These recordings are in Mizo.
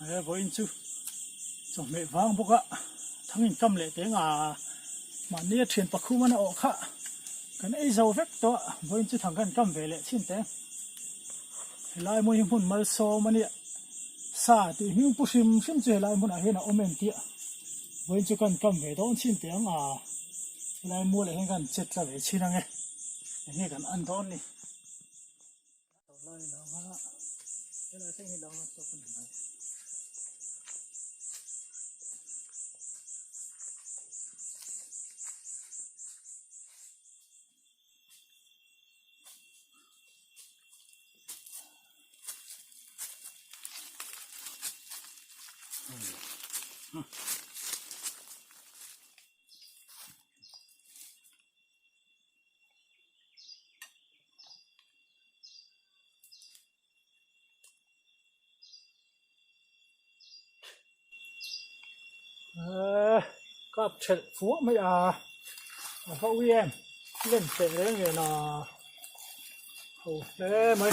He vawiin chu chawhmeh vang bawk a thang in kam leh teng a mahni a thian pakhum an a awh kha kan ei zo vek tawh a vawiin chu thang kan kam ve leh chin teng helai hmun hi hmun malsawm a nia sa tih hming pu hrim hrim chu helai hmunah hian a awm em tih vawiin chu kan kam ve dawn chin teng a helai mualah hian kan chet tla ve chin ang e enge kan an dawn ni. Kap thelh fuah mai a a va ui em lem teh reng nen a ho hle mai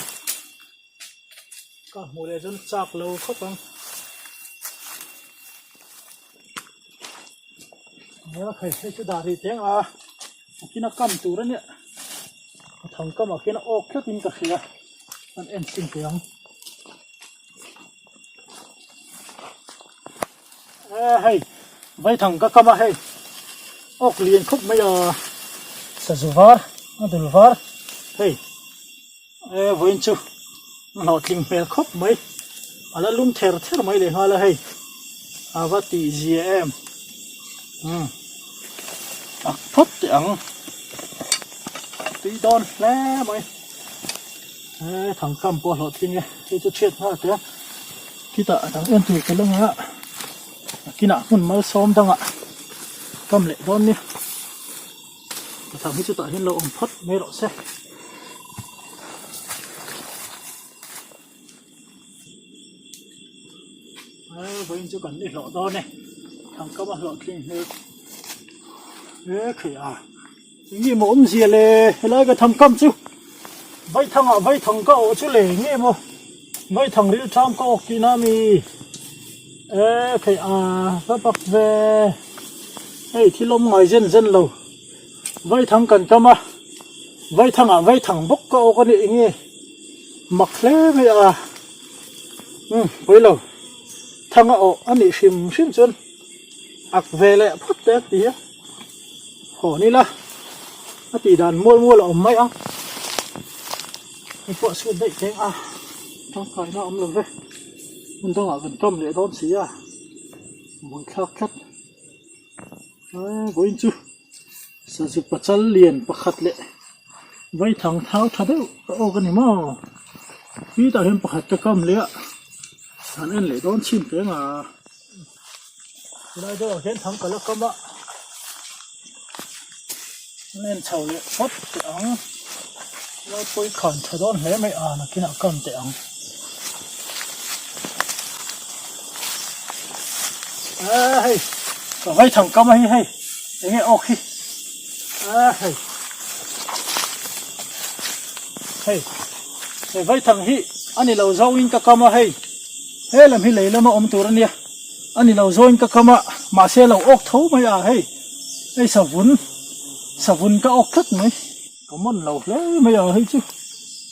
ka hmuh leh chuan chak lo khawp ang hei hei chu dah rih teng a. A kina kam tur a nia a thang kamah khian a awk tlat in ka hria an en chhin thei ang e hei vaithang ka kam a hei awk lian khawp mai a sazu var a dul var hei e vawiin chu a hlawhtling hmel khawp mai a la lum ther ther mai leh nghal a hei a va tih zia em umm a phawt teh ang tui dawn hle mai he thangkam pawh a hlawhtling e hei chu chhiat nghal teh a khitah a dang en tur ka la nghah a kinah hmun malsawm dangah kam leh dawn nia. Thang hi chutah hian lo awm phawt mai rawh se. Vawiin chu kan ni hlawh dawn e. Thang kam a hlawh tling hmel e kheih a. Eng nge maw awmzia le helai ka thang kam chu vaithang ah vaithang ka awh chu le eng nge maw vaithang ril ṭham ka awk tihna a mi e kheih a va pak ve. Hei thil awm ngai zen zen lo vaithang kan tam a vaithang ah vaithang bawk ka awk a nih enge mak hle mai a umm pawi lo thang a awh a nih hrim hrim chuan ak ve leh phawt te a ti a haw ni la a tih dan mual mual a awm mai ang hei pawh chhut daih teng a tangkaina a awm lo ve hmun dangah kan tam leh dawn si a. Mawi thlak tlat vawiin chu sazu pachal lian pakhat leh vaithang thau tha deuh ka awk a ni maw titah hian pakhat ka kam leh a han en leh dawn chhin teh ang a helai deuh ah hian thang ka la kam a an en chho leh phawt teh ang helai pawi khan tha dawn hle mai a nakinah kam teh ang. A hei ka vai thang kam a hi hei enge awk hi a hei hei hei vai thang hi ani lo zawngin ka kam a hei he lam hi lei lama awm tur ania ani lo zawngin ka kam a mahse lo awk tho mai a hei hei savun savun ka awk tlat mai. Ka man lo hle mai a hei chu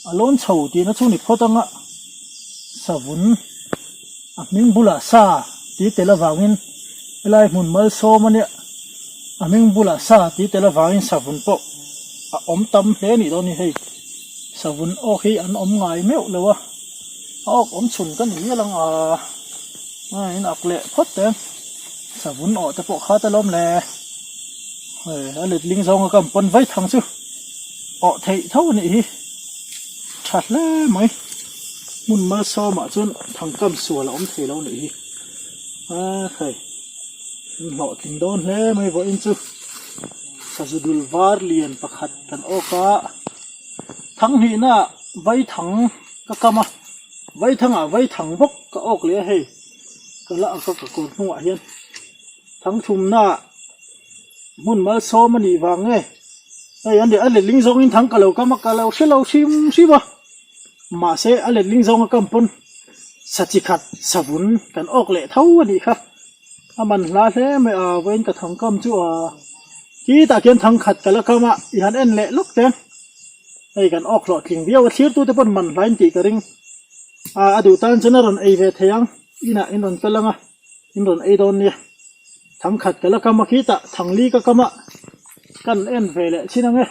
a lawn chho tihna chu ni phawt anga savun a hming bulah sa tih tel avangin helai hmun malsawm a nia a hming bulah sa tih tel avangin savun pawh a awm tam hle a nih dawn hi hei savun awk hi an awm ngai meuh lo a a awk awm chhun ka ni mial ang a in ak leh phawt te savun awh te pawh kha te lawm le. Hei a letling zawnga ka pawn vai thang chu awh theih tho a nih hi tha hle mai hmun malsawmah chuan thangkam sual a awm thei lo a nih hi a hei an hlawhtling dawn hle mai vawiin chu sazu dul var lian pakhat kan awk a thang hnihna ah vai thang ka kam a vai thangah vai thang bawk ka awk leh a hei ka la ak a ka kawr hnungah hian. Thangthumna hmun malsawm a nih vang nge hei an a letling zawngin thang ka lo kam a ka lo hre lo hrim hrim a mahse a letling zawnga kam pawn Sa chi khat savun kan awk leh tho a nih kha. A man hla hle mai a, vawiin ka thang kam chu a khitah khian thang khat ka la kam a, i han en leh lawk teng. Hei kan awk hlawh tling viau a, thlirtute pawn man hlain tih ka ring. A a duh tan chuan a rawn ei ve thei ang, inah in rawn kal ang a, in rawn ei dawn nia. Thang khat ka la kam a khitah thang li ka kam a, kan en ve leh chin ang e.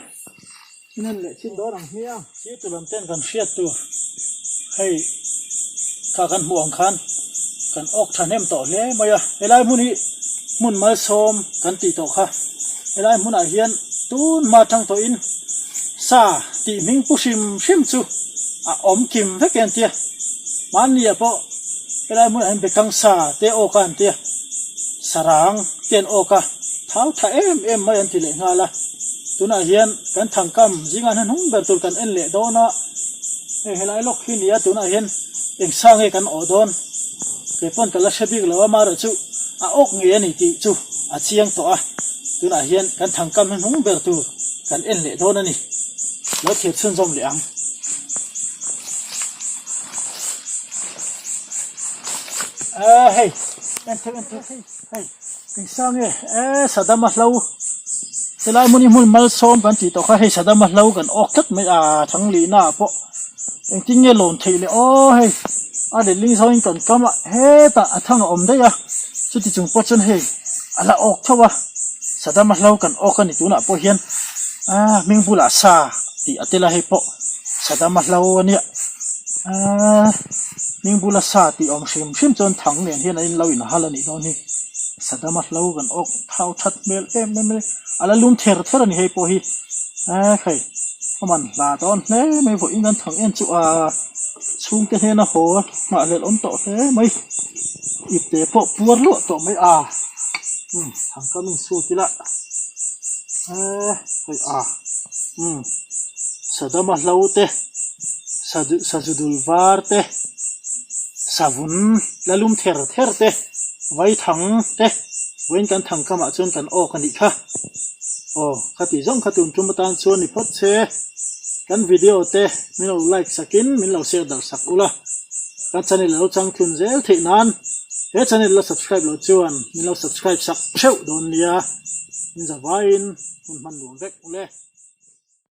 In en leh chin dawn ang hmiang. Sir tu lam ten kan hriat tur hei kha kan hmuh ang khan kan awk thahnem tawh hle mai a. Helai hmun hi hmun malsawm kan tih tawh kha. Helai hmunah hian tun hma tang tawhin sa tih hming pu hrim hrim chu a awm kim vek e an tia. Mahni ah pawh helai hmunah hian bekang sa te awk a an tia. Sarang te an awk a, thau tha em em mai an ti leh nghal a. Tunah hian kan thangkam zingah hian hnung ber tur kan en leh dawn a, hei helai lawk hi nia tunah hian eng sa nge kan awh dawn kei pawn ka la hre bik lo a, amaherawhchu a awk ngei a ni tih chu a chiang tawh a, tunah hian kan thangkam hi hnung ber tur kan en leh dawn a ni, lo thlir chhunzawm leh ang. Aaa hei en theuh en theuh hei eng sa nge eee Sadama hlo helai hmun hi hmun malsawm kan tih tawh kha hei Sadama hlo kan awk tlat mai a thanglihna ah pawh engtin nge lawm theih le aw hei a letling zawngin kan kam a hetah a thang a awm daih a chuti chung pawh chuan hei a la awk tho a Sadama hlo kan awk a ni tunah pawh hian aaa hming bulah sa tih a tel a hei pawh Sadama hlo a nia aaa. Hming bula sa tih awm hrim hrim chuan thang nen hian a in lo inhal a nih dawn hi. Sadama hlo kan awk thau that hmel em em mai a la lum ther ther a ni hei pawh hi eh hei a man hla dawn hle mai vawiin kan thang en chu a chhungte hnena haw a nghahhlelh awm tawh hle mai ipte pawh puar luah tawh mai a umm thang kam in sut ila eh hei a umm Sadama hlo te. Sazudul var te, savun la lum ther ther te, vaithang te, vawiin kan thang kamah chuan kan awk a nih kha. Aw, khati zawng kha tun tum atan chuan ni phawt che. Kan video te min lo like sakin min lo share darh sak ula. Kan channel a lo chang tlun zel theih nan he channel la subscribe loh chuan min lo subscribe sak theuh dawn nia. Min zavaiin hun hman nuam vek ule.